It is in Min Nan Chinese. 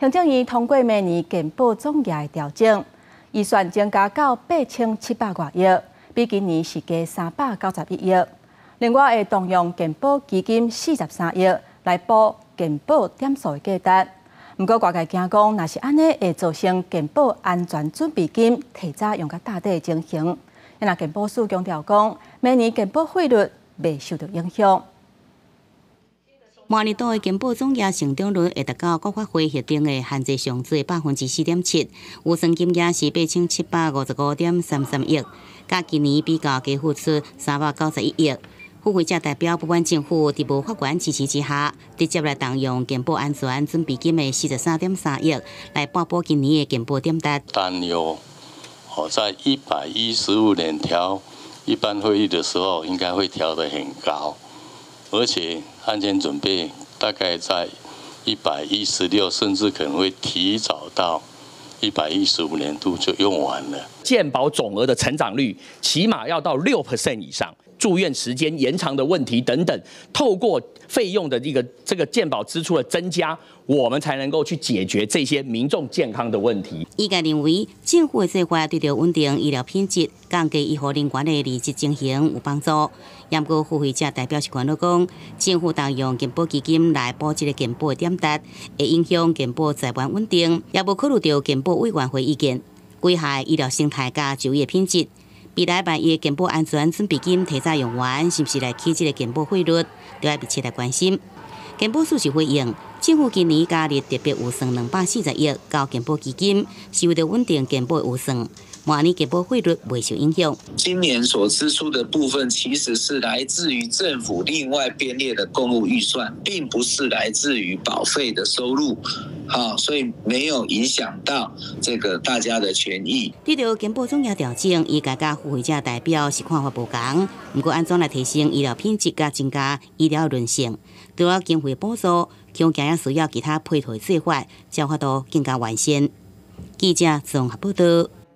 行政院通過明年健保總額的調整，預算增加到8700外億，比今年是加391億。另外會動用健保基金43億來補健保點數的價值。毋過外界驚講，若是按呢會造成健保安全準備金提早用甲貼底的情形。若健保署強調講，明年健保費率袂受到影響。明年度的健保總額成長率會達到國發會核定的限制上水4.7%，預算金額是8755.33億，佮今年比較加付出391億。付費者代表不滿政府佇無法院支持之下，直接來動用健保安全準備金的43.3億來補補今年的健保點值。擔憂，哦，在115年調一般費率的時候，應該會調得很高，而且安全準備大概在116，甚至可能會提早到115年度就用完了。健保總額的成長率起碼要到6% 以上。住院時間延長的問題等等，透過費用的一個這個健保支出的增加，我們才能夠去解決這些民眾健康的問題。醫界認為，政府的做法對著穩定醫療品質、降低醫護人員的離職情形有幫助。毋過付費者代表是煩惱講，政府動用健保基金來補這个健保的點值，會影響健保財源穩定，也無考慮著健保委員會意見，危害醫療生態佮就醫的品質。未來萬一健保安全準備金提早用完，是毋是來起這个健保費率，都愛密切來關心。健保署是回應，政府今年加入特別預算240億到健保基金，是為著穩定健保預算，明年健保費率袂受影響。今年所支出的部分，其實是來自於政府另外編列的公務預算，並不是來自於保費的收入。好，所以沒有影響到這個大家的權益。對著健保總額調整，醫界佮付費者代表是看法無仝。毋過按怎來提升醫療品質佮增加醫療韌性，除了經費補助，恐驚也需要其他配套做法，才有法度更加完善。記者綜合報導。